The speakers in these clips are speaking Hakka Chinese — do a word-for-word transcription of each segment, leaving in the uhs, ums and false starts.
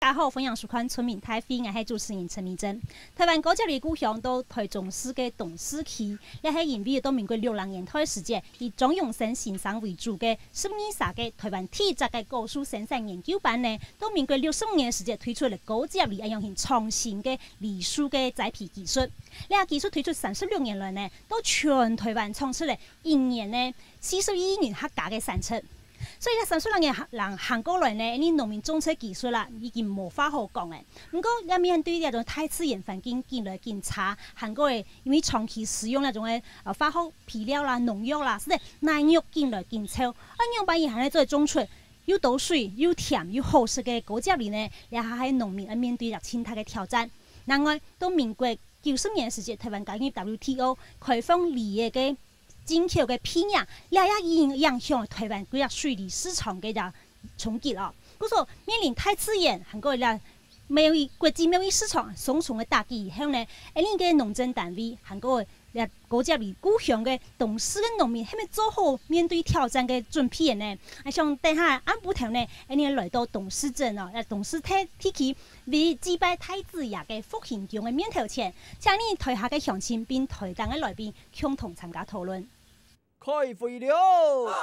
大家好，歡迎收看《村民大會》，𠊎係主持人陳美珍。臺灣高接里故鄉在臺中市个東勢區，這係因為在民國六零年代時節，以張榮生先生為主个十二儕个臺灣第一隻个果樹生產研究班呢，在民國六十五年時節推出了高接里恁樣形創新个梨樹个栽培技術。這技術推出三十六年來呢，在全臺灣創出了一年呢四十一億人客家个產值。 所以這三十六年行，行過來呢，𠊎等農民種植技術啦，已經無話好講了。毋過，也面對這種大自然環境緊來緊差，還過个因為長期使用這種个，呃，化學肥料啦、農藥啦，使得泥肉緊來緊臭，愛仰般樣還來做得種出又多水、又甜、又好食个高接梨呢？這下係農民愛面對一個盡大个挑戰。另外，到民國九十年時節，臺灣加入W T O，開放梨仔个 進口个避檢，這也影，影響臺灣歸個水梨市場个一個衝擊哦。故所面臨大自然，還過這貿易，國際貿易市場雙重个打擊以後呢，𠊎等个農政單位，還過這高接里故鄉个東勢个農民，係毋係做好面對挑戰个準備个呢？啊，想等下暗晡頭呢，𠊎等來到東勢鎮哦，啊，東勢地，地區 為祭拜大子爺个福興宮个面頭前，請你臺下个鄉親並臺頂个來賓共同參加討論。開會了！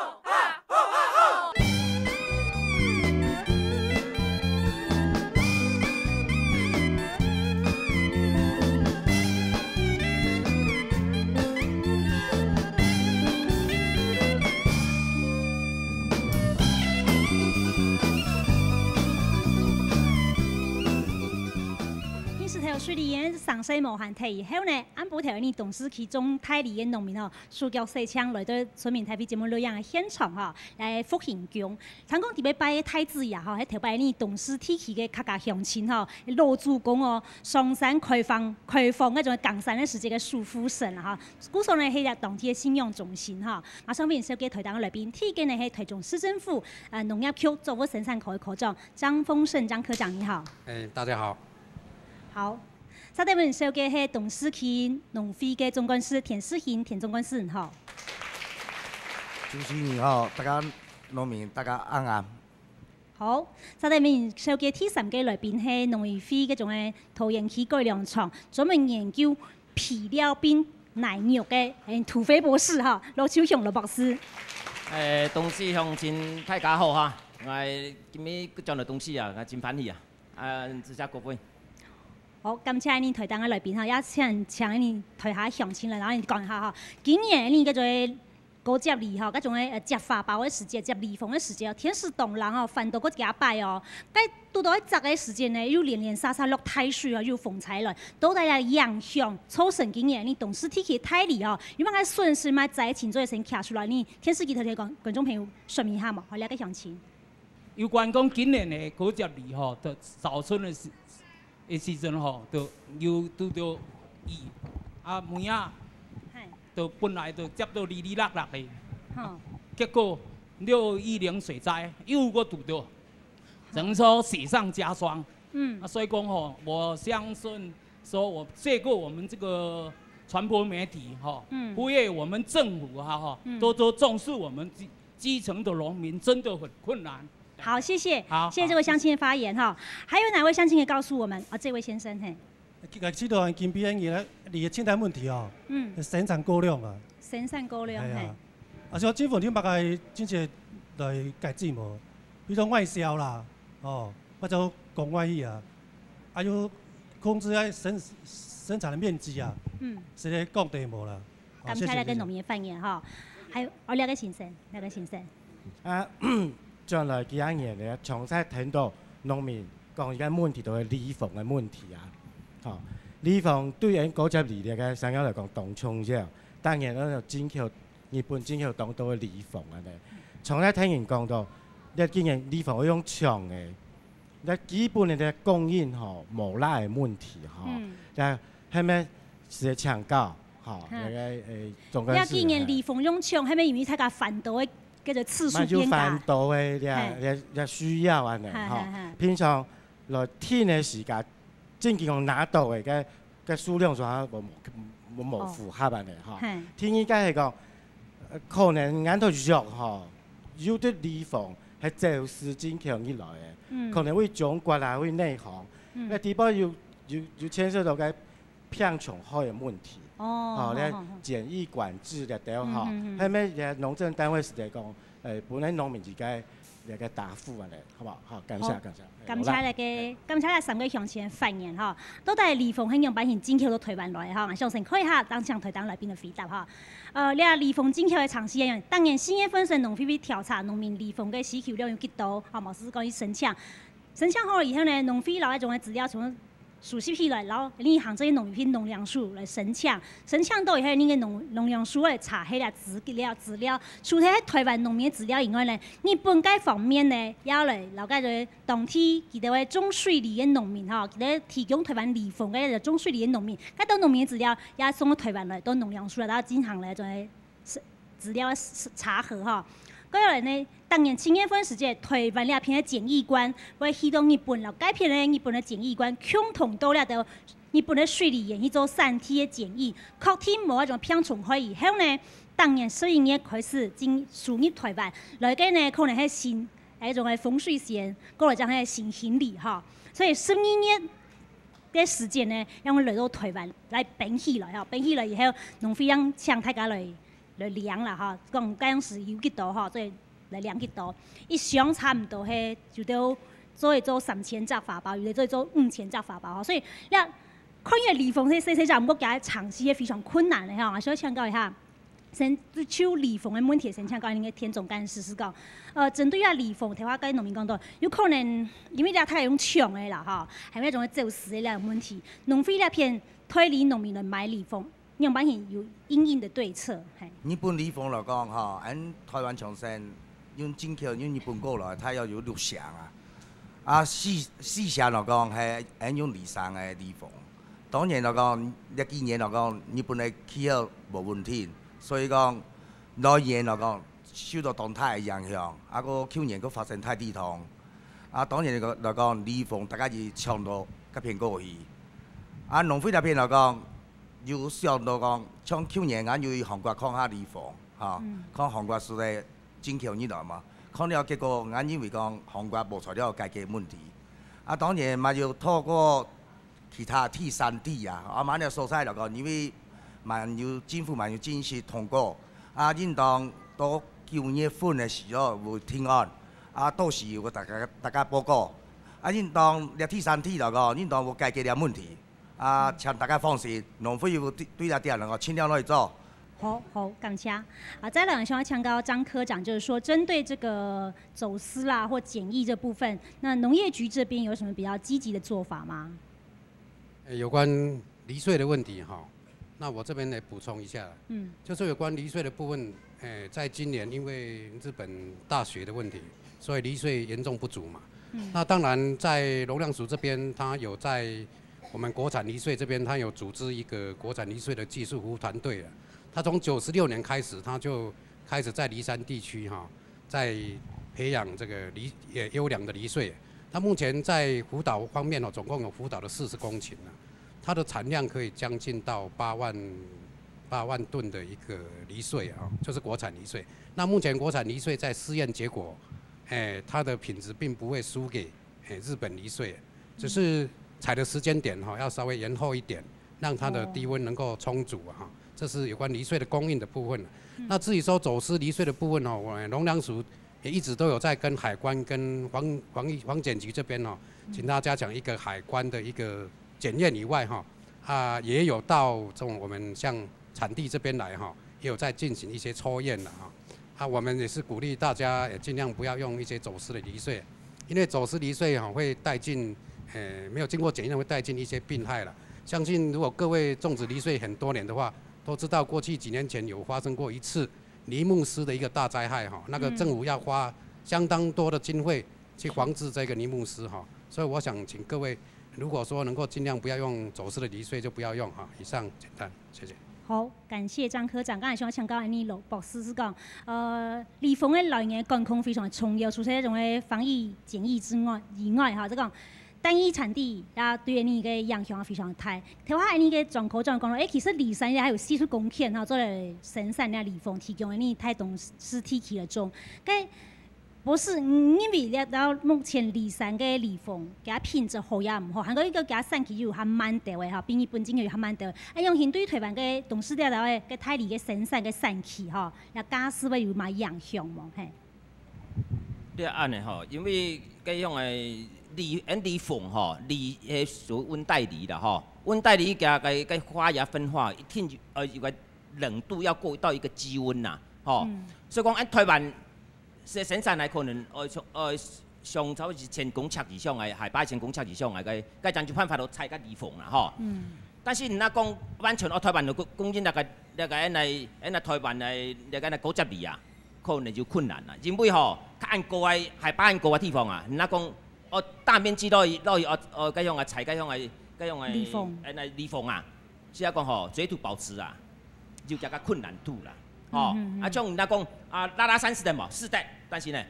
日時頭水梨園生勢無閒忒以後呢，暗晡頭𠊎等東勢區種大梨个農民哦，手腳洗淨來到村民大會節目錄影个現場吼，來福興宮。聽講特別拜个大子爺吼，係頭擺𠊎等東勢地區个客家鄉親吼，老祖公哦，上山開荒，開荒該種耕田个時節个守護神啦吼。故所呢，係一個當地个信仰中心吼。馬上為你紹介臺頂个來賓，第一個呢係臺中市政府，呃，農業局作物生產科个科長張豐盛張科長，你好。哎，大家好。 好，接等𠊎等紹介係東勢區農會个總幹事田世興田總幹事，你好。主持人好，大家農民大家暗安。好，接等𠊎等紹介第三個來賓係農委會个種个桃園區改良場，專門研究肥料並泥肉个，欸，土肥博士吼，羅秋雄羅博士。欸，東勢鄉親大家好哈，𠊎今日轉來東勢啊，𠊎真歡喜啊。 啊，多謝各位。好，感謝𠊎等臺頂个來賓吼，也請，請𠊎等臺下鄉親來，然後𠊎等講一下吼。今年𠊎等該種个高接梨吼，該種个，呃，接花苞个時節，接梨紅个時節，天時當冷吼，煩到過幾下擺哦。該堵到該摘个時節呢，又連連續續落大水哦，又風搓來，到底影響造成今年𠊎等東勢地區大梨吼，有無該損失嘛？災情做得先徛出來，𠊎等電視機頭前觀，觀眾朋友說明一下無？好，這個鄉親。 有關講今年个高接梨吼，就早春个時，个時陣吼，就有拄著雨，啊，梅仔，嘿。就本來就接到離離落落个，吼。結果又遇冷水災，又過堵著，只能說雪上加霜。嗯。啊，所以講吼，我相信說我借過我們這個傳播媒體吼，嗯。呼籲我們政府哈，吼，嗯。多多重視我們基，基層的農民，真的很困難。 好，謝謝，好，謝謝這位鄉親的發言哈。還有哪位鄉親可以告訴我們？啊，這位先生，嘿。其，其實今晡日个，你个清單問題哦，嗯。生產過量啊。生產過量，哎呀，嘿。啊，像政府你有麼个政策來改進無？比如說外銷啦，哦，或者國外去啊，還有控制該生，生產的面積啊，嗯。是咧降低無啦？ 感謝這個農民的發言哈。還有，哦，這個先生，這個先生。啊，轉來幾下年咧，常在聽到農民講一個問題，就係梨紅个問題啊。吼，梨紅對𠊎高接梨這個產業來講當重要，當然，咱有進口，日本進口當多个梨紅啊呢。常在聽人講到，這今年梨紅愛用搶个， 該基本个供應吼，無罅个問題吼，嗯。該係毋係時常請教吼，嗯。該個，誒，總幹事，這幾年梨紅用搶，係毋係因為大家煩到个，叫做次數變加？嘛就煩到个，這，嘿。這，這需要恁呢吼。嘿，嘿，嘿。平常來訂个時間，正經講拿到个，該，該數量上無，無，無，無符合恁呢吼。哦。嘿。第二個係講，呃，可能𠊎兜約吼，有兜梨紅係走私進口入來个，嗯。可能會中國啊，會內行，嗯。該底背有，有，有牽涉到該病蟲害个問題。哦，吼，該好，好，好。檢疫管制个都好，嗯，嗯，嗯。後面个農政單位係在講，呃，本來農民自家个答覆啊嘞，好不好？好，感謝，好。感謝。 感謝大家，感謝這三位鄉親个發言吼。到底鋰銅係仰般形進口到臺灣來吼？𠊎想先看一下，當場臺長來賓个回答吼。呃，這鋰銅進口个程序係，當年四月份時農會會調查農民鋰銅个需求量有幾多，吼，無就講去申請。申請好了以後呢，農會摎該種个資料全部收集起來，然後你行政農業農糧署來申請，申請到以後，你个農，農糧署會查該个資料，資料，除了臺灣農民个資料以外呢，日本該方面呢，也來摎該个 當地佢兜个種水梨个農民吼，佢兜提供臺灣鋰銅个種水梨个農民，該兜農民个資料也送到臺灣來，到農糧署來，然後進行了種資料个查核吼。過來呢，當年七月份時節，臺灣這片个檢疫官會去到日本，然後該片个日本个檢疫官共同到這兜日本个水梨園去做產地个檢疫，確定無該種病蟲害以後呢，當年十一月開始進輸入臺灣，來个呢可能係新 該種个豐水仙，過來講係新興梨吼。所以十二月个時間呢，讓佢來到臺灣來冰起來吼，冰起來以後，農會正請大家來，來量啦吼，講該時有幾多吼，所以來量幾多，一箱差毋多係，有兜做一做三千隻荷包，有兜做一做五千隻荷包吼，所以這看起來鋰銅細細隻，毋過佢个程序係非常困難个吼，所以請教一下。 先就鋰銅个問題，先請教𠊎个田總幹事係講，呃，針對這鋰銅，頭下該農民講到，有可能因為這太用搶个啦吼，還有該種走私个這種問題，農會這片推理農民來買鋰銅，仰般形有因應个對策，嘿。日本鋰銅來講吼，恁臺灣像先用進口，用日本過來，大約有六成啊。啊，四，四成來講，係，恁用離山个鋰銅。 當然來講，這幾年來講，日本个氣候無穩定，所以講來年來講受到當大个影響。啊，過舊年又發生大地動，啊，當然來講，鋰銅大家就搶到該片過去。啊，農會該片來講，有想到講，像舊年𠊎有去韓國看下鋰銅，吼，嗯。看韓國係在進口入來嘛，看了結果𠊎認為講韓國無材料解決問題。啊，當然嘛有透過 其他第三地啊，啊，嘛个所在來講，因為嘛有政府嘛有正式通過，啊，應當到九月份个時候有定案，啊，到時有个大家，大家報告。啊，應當這第三地來講，應當有解決這問題，啊，請大家放心，農會有對，對這點能夠盡量來做。好，好，感謝。啊，再來想要請教張科長，就是說針對這個走私啦或檢疫這部分，那農業局這邊有什麼比較積極的做法嗎？ 呃，有關離稅的問題哈，那我這邊來補充一下。嗯。就是有關離稅的部分，呃，在今年因為日本大雪的問題，所以離稅嚴重不足嘛。嗯。那當然在農糧署這邊，它有在我們國產離稅這邊，它有組織一個國產離稅的技術服務團隊了。它從九十六年開始，它就開始在梨山地區哈， 在培養這個梨，呃，優良的梨稅。它目前在福島方面哦，總共有福島的四十公頃呢，它的產量可以將近到八萬，八萬噸的一個梨稅啊，就是國產梨稅。那目前國產梨稅在試驗結果，哎，它的品質並不會輸給，哎，日本梨稅，只是採的時間點哈，要稍微延後一點，讓它的低溫能夠充足啊哈。這是有關梨稅的供應的部分。那至於說走私梨稅的部分哦，我們農糧署 也一直都有在跟海關、跟環，環，環檢局這邊哦，請他加強一個海關的一個檢驗以外哈，啊，也有到這種我們像產地這邊來哈，也有在進行一些抽驗了哈。啊，我們也是鼓勵大家也盡量不要用一些走私的梨稅，因為走私梨稅哈會帶進，呃，沒有經過檢驗會帶進一些病害了。相信如果各位種植梨稅很多年的話，都知道過去幾年前有發生過一次 梨木虱的一個大災害哈，那個政府要花相當多的經費去防治這個梨木虱哈，所以我想請各位，如果說能夠盡量不要用走私的梨稅，就不要用哈。以上簡單，謝謝。好，感謝張科長。剛才想要請教恁呢羅博士係講，呃，鋰銅个來源管控非常个重要，除了這種个防疫檢疫之外，以外哈，這個 單一產地啊，對你个影響非常大。頭下你个張科長講了，誒，其實梨山也還有四十公頃哈，做來生產个鋰銅，提供你臺東市地區來種。該博士，你認為這兜目前梨山个梨楓，佢个品質好也毋好，還過一個佢个產期又較慢兜仔吼，比日本進口又較慢兜仔，恁樣形對臺灣个東勢這兜个个大梨个生產个產期吼，這價數會有麼影響無？嘿。你恁呢吼，因為該種个梨，𫣆梨楓吼，梨，誒，屬於溫帶梨啦吼，溫帶梨个个个花芽分化，一定就，呃，有个冷度要過到一个低溫啦吼，嗯。所以講，按臺灣 生，生產來可能，呃，上，呃，上差不多一千公尺以上个，海拔一千公尺以上个，該，該正有辦法度採个梨楓啦吼。嗯。但是你若講完全愛臺灣个供，供應該个，該个，恁呢，恁呢臺灣个，該个果汁梨啊，可能就困難啦。因為吼，較恁高个，海拔恁高个地方啊，你若講，哦，大面積落去，落去，哦，哦，該種个採，該種个，該種个，梨楓。恁呢梨楓啊， 是愛講吼，水土保持啊，有這个困難度啦。吼，嗯，嗯，嗯。啊，像人家講啊，拉拉山是的嘛，是的，但是呢，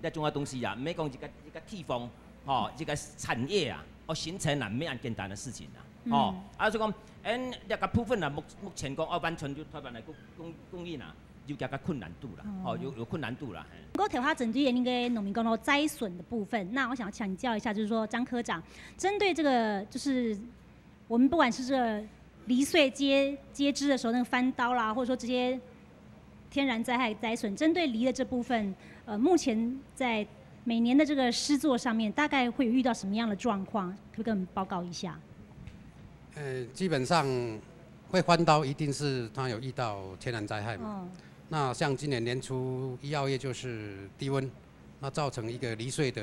這種个東西啊，毋係講一个，一个地方，吼，一个產業啊，哦，形成啊，毋係恁簡單个事情啊。吼，嗯。啊，所以講，嗯，這个部分啊，目，目前講，哦，完全就臺灣來供，供，供應啊，有這个困難度啦，哦。吼，有，有困難度啦，嘿。不過頭下針對恁呢个農民講到災損的部分，那我想要請教一下，就是說張科長，針對這個就是 我們不管是這個梨穗接，接枝的時候那個翻刀啦，或者說這些天然災害災損，針對梨的這部分，呃，目前在每年的這個施作上面，大概會有遇到什麼樣的狀況？可不可以跟我們報告一下？呃，基本上會翻刀，一定是它有遇到天然災害嘛。哦。那像今年年初一二月就是低溫， 那造成一个梨穗的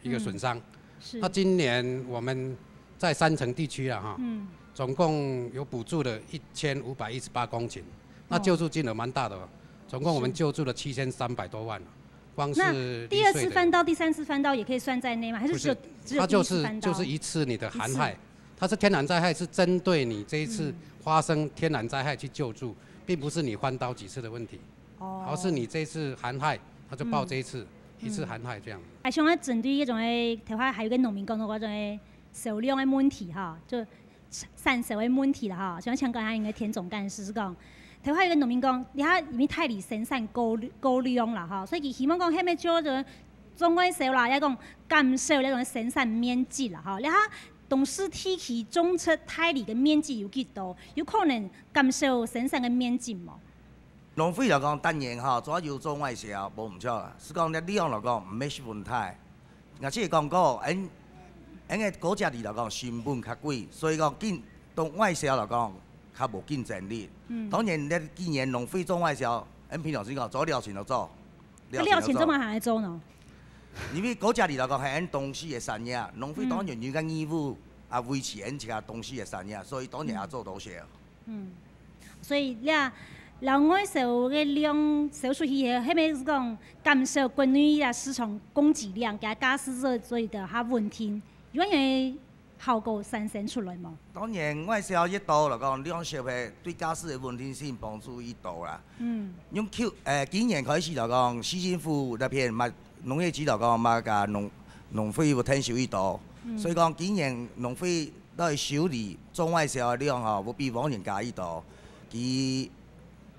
一个损伤。嗯，是。那今年我们在山城地区啊，哈，嗯。总共有补助了一千五百一十八公顷，那救助金额蛮大的哦，总共我们救助了七千三百多万了，光是梨穗的。那第二次翻刀、第三次翻刀也可以算在内吗？还是只有，不是，只有第一次翻刀？它就是，就是一次你的寒害，一次。它是天然灾害，是针对你这一次发生天然灾害去救助，并不是你翻刀几次的问题。 哦。好，是你这一次寒害，他就报这一次，嗯。一次寒害这样。嗯。啊，像啊，針對這種个，頭下還有个農民講到該種个銷量个問題哈，就產銷个問題啦哈，想請教一下你个田總幹事，係講，頭下有个農民講，你看因為大梨生產過，過量啦哈，所以佢希望講，係毋係就種外銷啦，也講減少這種生產面積啦哈，你看東勢地區種出大梨个面積有幾多？有可能減少生產个面積無？ 農會來講，當然吼，主要有做外銷，無毋著啦。係講這量來講，毋係十分大。𠊎之前講過，𫣆，𫣆个果汁梨來講，成本較貴，所以講競，對外銷來講，較無競爭力。嗯。當然，這今年農會做外銷，𫣆平常時講，做了錢就做，該了錢做麼个還愛做呢？因為果汁梨來講，係𫣆東勢个產業，農會當然有个義務，啊，維持𫣆自家東勢个產業，所以當然也做到少。 嗯，所以這，這外銷个量銷出去以後，係毋係講減少國內這市場供給量，佢个價數就做得較穩定，有影效果產生出來無？當然，外銷越多來講，量少个對價數个穩定性幫助越大啦。嗯。用舊，呃，今年開始來講，市政府這片嘛，農業局來講嘛，佮農，農會有𢯭手越多。嗯。所以講，今年農會 來修理做外銷个量吼，會比往年加一多。佢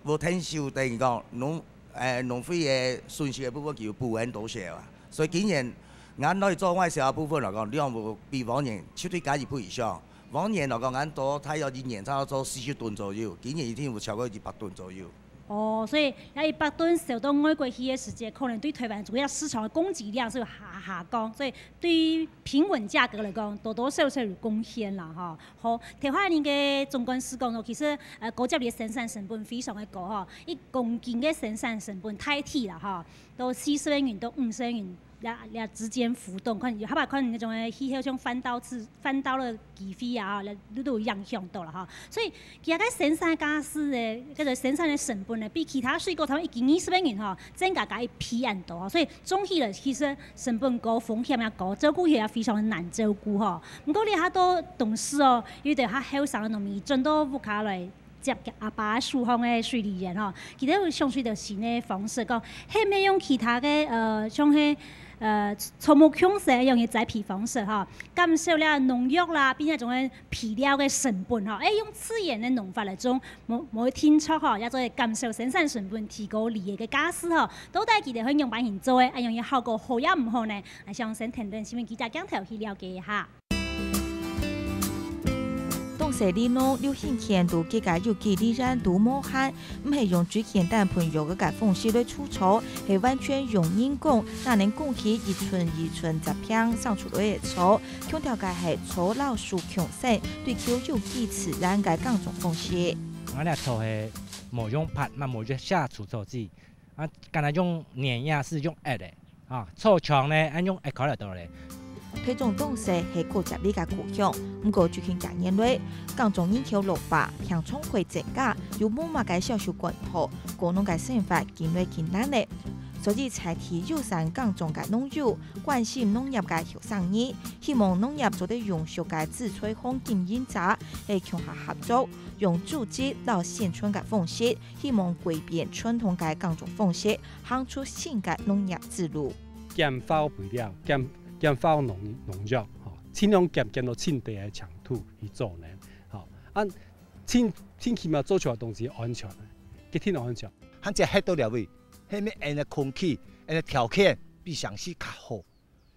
會𢯭手等於講農，誒，農會个損失个部分，佢有補𫣆多少啊？所以今年，𠊎來做外銷个部分來講，量會比往年絕對加一倍以上。往年來講，𫣆做大約一年差不多做四十噸左右，今年一定有超過一百噸左右。 哦，所以這一百噸銷到外國去个時節，可能對臺灣主要市場个供給量係有下，下降，所以對於平穩價格來講，多多少少有貢獻啦，吼。好，頭下恁个總幹事講到，其實，呃，果汁梨个生產成本非常个高，吼，一公斤个生產成本大體啦，吼，都四十个銀到五十个銀，這，這之間浮動，看，有，還有看該種个氣候，像翻刀之，翻刀个機會啊，吼，這，這都有影響到啦，吼。所以 佢个生產價數呢，該个生產个成本呢，比其他水果頭一斤二十个銀吼，增加加一倍恁多吼，所以總起來其實成本高，風險也高，照顧起來也非常个難照顧吼。毋過這下到東勢哦，有兜較後生个農民轉到屋下來接阿爸手項个水梨園吼，佢兜有想出一个新个方式，講係毋係用其他个呃，像係呃草木共生樣个栽培方式吼，減少了農藥啦，並且種个肥料个成本吼，誒，用自然个農法來種，無無定著吼，也做得減少生產成本，提高梨仔个價值吼。到底佢兜會仰般形做个，恁樣个效果好也毋好呢？𠊎想先跈等新聞記者鏡頭去了解一下。 東勢里農六興圈都結个有機梨園都無閒，毋係用最簡單噴藥个方式來除草，係完全用人工，正能供起一吋一吋雜坪生出來个草。強調个係草摎樹共生，追求有機自然个耕種方式。𠊎這草係無用伐，嘛無用下除草劑，啊，干焦用黏液，係用掖个。 啊，草場呢，恁樣會看得到咧。台中東勢係高接梨个故鄉，毋過最近幾年來，耕種人口老化，病蟲害增加，又無麼个銷售管道，果農个生活緊來緊難咧。所以在地友善耕種个農友，關心農業个後生人，希望農業做得永續个志在行經營者，係共下合作，用組織摎宣傳个方式，希望改變傳統个耕種方式， 行出新个農業之路。減耗肥料，減減耗農農藥，吼，盡量減減到盡低个程度去做呢，吼，啊，盡盡起碼做出來个東西安全，佢盡安全。還只歇到這位，係毋係𫣆个空氣，𫣆个條件比城市較好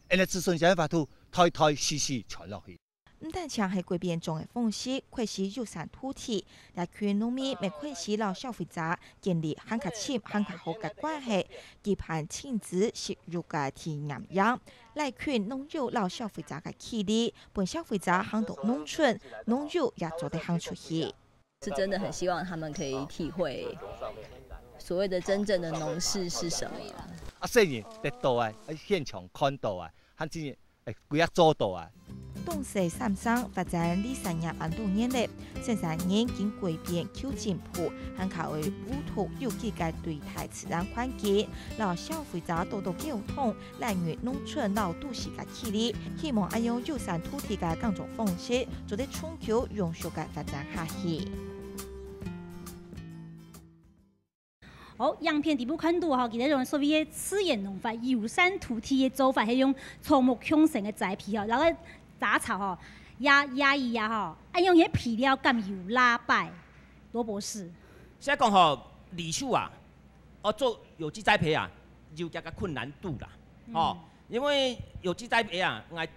，𫣆个子孫正有法度代代世世傳落去。 毋單淨係改變種个方式，開始友善土地，這群農民乜開始摎消費者建立還較深、還較好个關係，舉辦親子食育个體驗營，拉近農友摎消費者个距離，分消費者行到農村，農友也做得行出去。 是真的很希望他们可以体会所谓的真正的农事是什么。啊，細人得到啊，啊，現場看到啊，還真係，誒，佢也做到啊。東勢三省發展梨產業恁多年咧，生產人緊改變求進步，還較會務實有機个對待自然環境，摎消費者多多溝通， 拉近農村摎都市个距離，希望恁樣友善土地个耕種方式，做得長久永續个發展下去。好，影片底部看到吼，佢兜用所謂个自然農法、友善土地个做法，係用草木共生个栽培吼，然後雜草吼，壓壓抑啊吼，恁樣个肥料敢有罅擺，羅博士。先講吼，梨樹啊， 哦，做有機栽培啊，有佢个困難度啦，吼，因為有機栽培啊，𠊎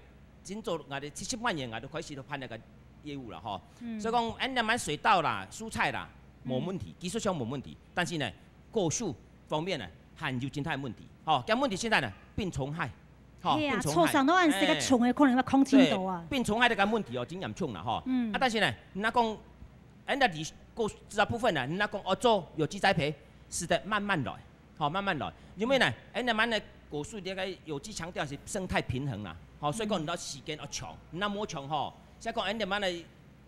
真早𠊎七十年前𠊎就開始就辦該个業務了吼，所以講，恁樣買水稻啦、蔬菜啦，無問題，技術上無問題，但是呢，果樹方面呢，還有真大問題，吼，這問題現在呢，病蟲害，吼，係啊，病蟲害，草上都恁細个蟲个，可能要控制到啊。病蟲害這个問題哦，真嚴重啦吼，啊，但是呢，人家講，恁樣你果樹這部分呢，人家講哦，做有機栽培， 使得慢慢來，吼，慢慢來。因為呢，恁樣慢个果樹這个有機強調係生態平衡啦，吼，所以講你要時間要長，你若無長吼，像講恁樣慢个，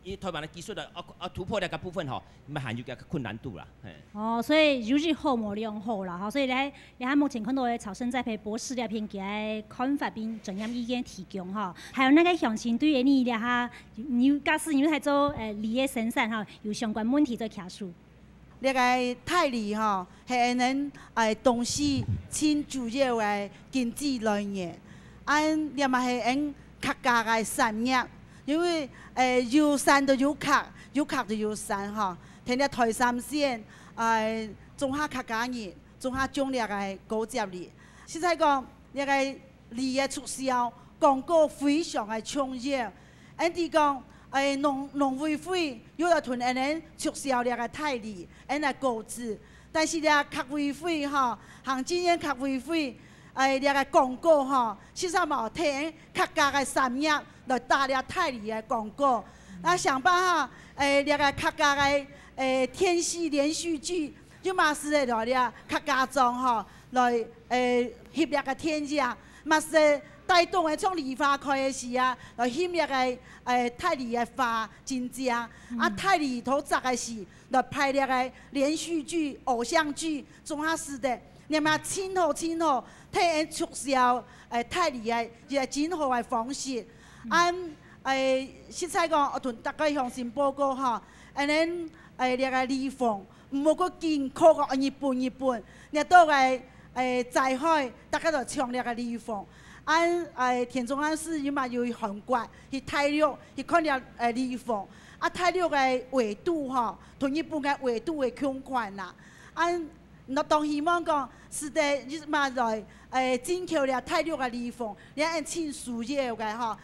以台灣个技術的，啊啊突破這个部分吼，你還有个困難度啦，嘿。哦，所以有一好無兩好啦，吼，所以咧，你看目前看到个草生栽培博士這篇，佢个看法並專業意見提供吼，還有該个鄉親對於你這下，你有假使你有在做呃梨个生產吼，有相關問題做客訴。 這个大梨吼，係𫣆等誒東勢盡主要个經濟來源。恁這嘛係𫣆客家个產業，因為誒有山就有客，有客就有山吼。跈這台三線誒，總下客家人，總下種這个高接梨。實在講，這个 梨个促銷廣告非常个重要。𫣆知講，誒農農委會又來同𫣆等促銷這个大梨，𫣆來果子。但是這客委會吼，行政院客委會，誒這个廣告吼，實在無替𫣆客家个產業來打這大梨个廣告。那想辦法，誒這个客家个誒電視連續劇，又嘛係來這客家庄吼， 來誒翕這个電影，嘛係帶動个像梨花開个時啊，來翕這个誒大梨个花真靚。啊大梨頭摘个時，來拍這个連續劇、偶像劇，總下使得，這嘛盡好盡好，替𫣆促銷誒大梨个一个真好个方式。恁誒實在講，𠊎同大家鄉親報告吼，恁樣欸，這个鸝鳳，毋好過緊靠个日本日本，這到个欸災害，大家都搶這个鸝鳳。恁欸田中央市又嘛有去韓國，去大陸去看這欸鸝鳳，啊大陸个緯度吼，同日本个緯度个共款啦。恁 𠊎當希望講，使得日本來欸進口這大陸个鸝鳳，這恁盡需要个吼。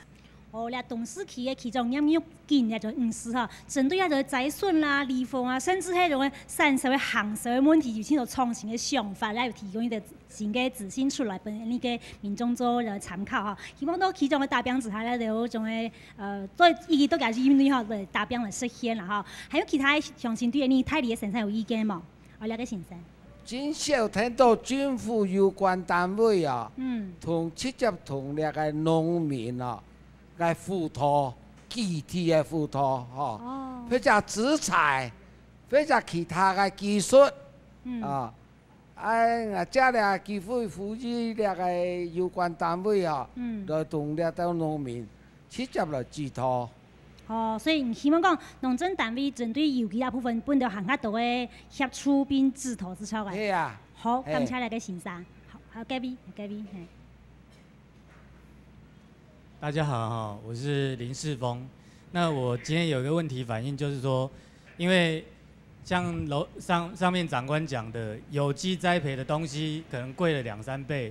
哦，這東勢區个區長葉玉錦這就毋係哈，針對這个災損啦、鸝鳳啊，甚至係種个產銷个行銷个問題，有盡多創新个想法，來提供一個新个資訊出來，分𠊎个民眾做呃參考哈。希望到區長个打拚之下，來有種个呃，對，一直都係因為哈，來打拚來實現啦哈。還有其他鄉親對你大理个先生有意見無？哦，這个先生。 真少聽到政府有關單位啊，嗯。同直接同這个農民啊，來輔導，具體个輔導吼，哦。或者制裁，或者其他个技術，嗯。啊，哎，𠊎借這个機會呼籲這个有關單位啊，嗯。來同這兜農民直接來指導。 哦，所以你希望講，農政單位針對有機這部分，分到還較多个協助並指導之類个。係啊。好，係。感謝這个先生。好，還有隔壁，隔壁，嘿。大家好哈，我是林世峰。那我今天有一个问题反映，就是说，因为像楼上上面长官讲的，有机栽培的东西可能贵了两三倍。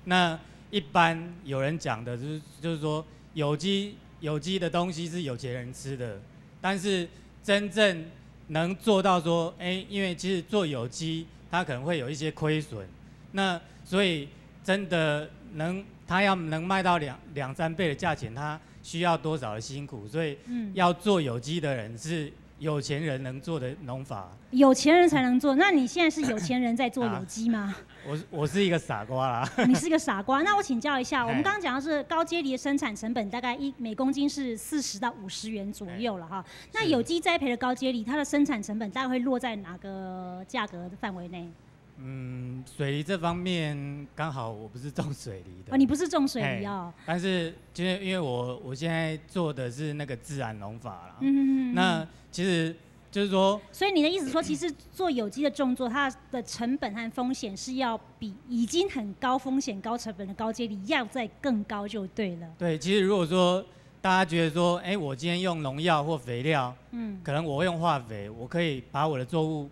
那一般有人讲的就是就是说，有机有机的东西是有钱人吃的，但是真正能做到说，哎，因为其实做有机，它可能会有一些亏损，那所以真的能，它要能卖到两两三倍的价钱，它需要多少的辛苦，所以要做有机的人是有钱人能做的农法。有钱人才能做，那你现在是有钱人在做有机吗？我我是一个傻瓜啦。你是个傻瓜。那我请教一下，我们刚刚讲的是高阶梨的生产成本大概一每公斤是四十到五十元左右了哈。那有机栽培的高阶梨，它的生产成本大概会落在哪个价格范围内？嗯，水梨这方面刚好我不是种水梨的。哦，你不是种水梨哦。但是因为因为我我现在做的是那个自然农法啦。嗯嗯嗯。那其实 就是说，所以你的意思说，其实做有机的种作，它的成本和风险是要比已经很高风险、高成本的高阶梨要再更高就对了。对，其实如果说大家觉得说，哎，我今天用农药或肥料，嗯，可能我会用化肥，我可以把我的作物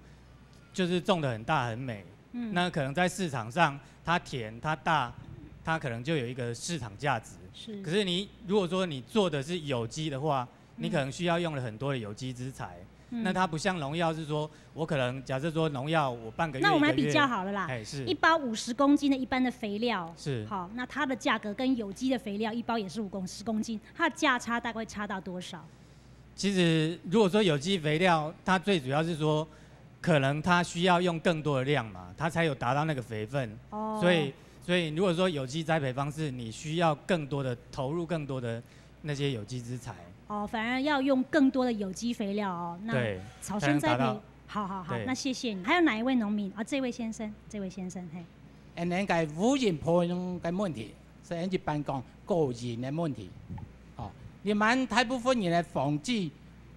就是种得很大很美，嗯，那可能在市场上它甜它大，它可能就有一个市场价值。是。可是你如果说你做的是有机的话， 你可能需要用了很多的有机资材。那它不像农药，是说我可能假设说农药，我半个月。那我们来比较好了啦。一包五十公斤的一般的肥料，是好，那它的价格跟有机的肥料一包也是五公十公斤，它的价差大概差到多少？其实如果说有机肥料，它最主要是说，可能它需要用更多的量嘛，它才有达到那个肥分。哦，所以所以如果说有机栽培方式，你需要更多的投入更多的 那些有机资材。哦，反而要用更多的有机肥料哦。那对，草生栽培，好好好，那谢谢你。还有哪一位农民啊？这位先生，这位先生，嘿。恁个个烏蠅个问题，所以一般讲个人个问题。哦，你们大部分人个房子，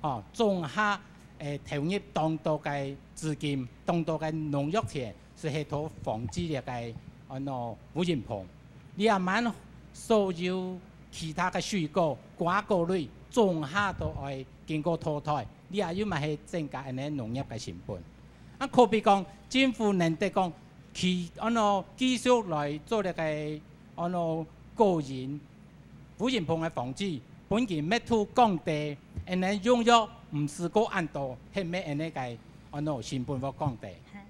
哦，总下，诶，投入当多个资金，当多个农药钱，是去投防治这个，安到乌蠅个。你也蛮所有 其他个水果、瓜果类，总下都爱经过淘汰，你也又嘛系增加恁呢农业个成本。啊，可比讲，政府难得讲，去安到继续来做这个安到个人、无人棚个房子，本金密度降低，恁呢用药毋使过恁多，系咩恁呢个安到成本会降低。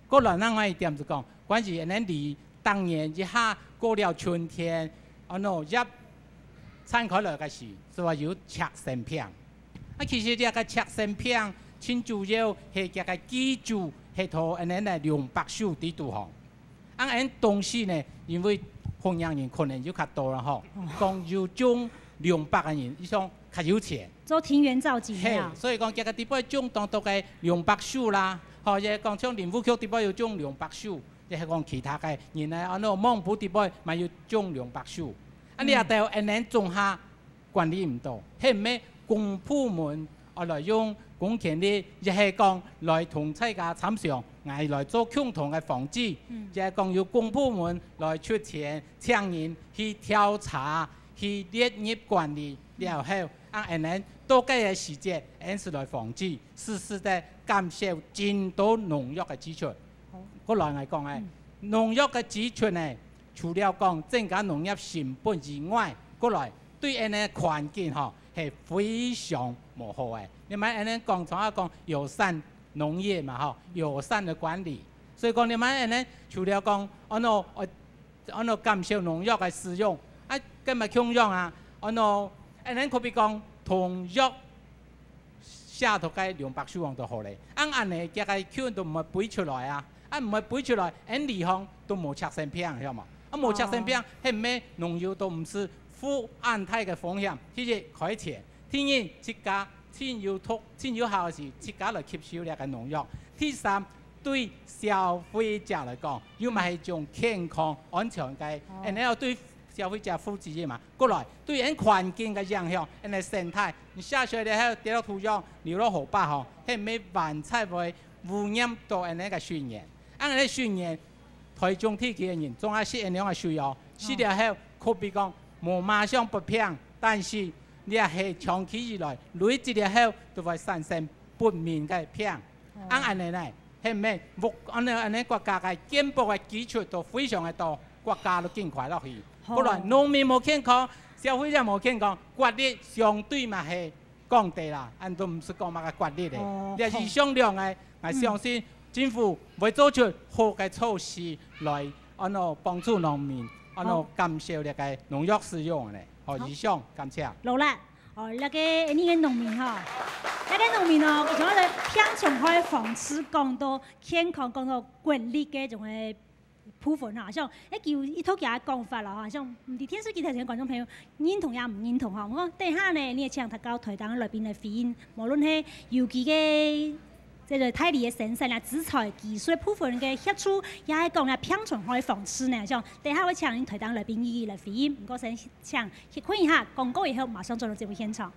过来另外一点就讲，关于恁呢离 当然一下过了春天，安到叶散开来个时，就话有赤生病。啊，其实这个赤生病，最主要系这个寄主系到恁呢个两百树底肚吼。啊，恁东西呢，因为凤阳人可能有较多了吼，讲有种两百个人，伊讲较有钱。做庭园造景啊。所以讲这个底背种当多个两百树啦，吼，也讲像林务局底背有种两百树。 也系讲其他个人呢，安到望埔底背嘛有种两百树。啊，你也到恁呢种下管理毋到，系咩公部门愛來用公權力，也係講來同大家參詳，𠊎來做共同个防治，嗯。也係講由公部門來出錢，請人去調查，去列入管理了後，啊，恁樣到該个時節，恁時來防治，實實在減少真多農藥个支出。好。過來𠊎講个，嗯。農藥个支出呢，除了講增加農業成本以外，過來對恁樣環境吼，係非常無好个。你莫恁樣講，常常講友善農業嘛吼，友善的管理。所以講你莫恁樣，除了講，哦喏，哦，哦喏，減少農藥个使用，啊，該嘛共樣啊，哦喏，恁樣可比講，農藥 寫到該兩百首項就好咧。恁恁呢，佢个根都毋會飛出來啊！啊，毋會飛出來，恁離項都無赤性病，曉無？啊，無赤性病，哦。係毋係農友都毋使負恁大个風險？第一，開錢；第二，自家真有毒、真有效个時，自家來吸收這个農藥。第三，對消費者來講，又嘛係一種健康、安全个，哦。然後對消費者負責任嘛。過來，對恁環境个影響，恁个生態，你寫出來了後跌落土壤，流落河壩吼，係毋係還在會污染到恁个水源。恁个水源，台中地區个人總愛食恁樣个水哦，食了後，可比講無馬上發病，但是這係長期以來累積了後，就會產生不明个病。哦。恁恁呢呢，係毋係？屋，恁呢，恁呢國家个健保个支出都非常个多，國家都緊快落去。好。過來，農民無健康，消費者無健康，國力相對嘛係降低啦，恁都毋使講麼个國力咧。哦，這以上兩个，𠊎相信政府會做出好个措施來，安到幫助農民，安到好。減少這个農藥使用咧。好，好。以上，感謝。勞力。 哦，這个，你个農民吼，這个農民哦，佢像个病蟲害防治講到健康，講到國力个種个部分吼，像，誒，佢有一套佢个講法啦吼，像，毋知電視機頭前个觀眾朋友認同也毋認同吼，毋過等下呢，你也請大家台頂个來賓來回應，無論係有機个 這个大理个生產啊，資材、技術部分个協助，也係講了病蟲害防治呢。像等下會請恁台頂來賓一一來回應，毋過先請歇睏一下，廣告以後馬上轉到節目現場。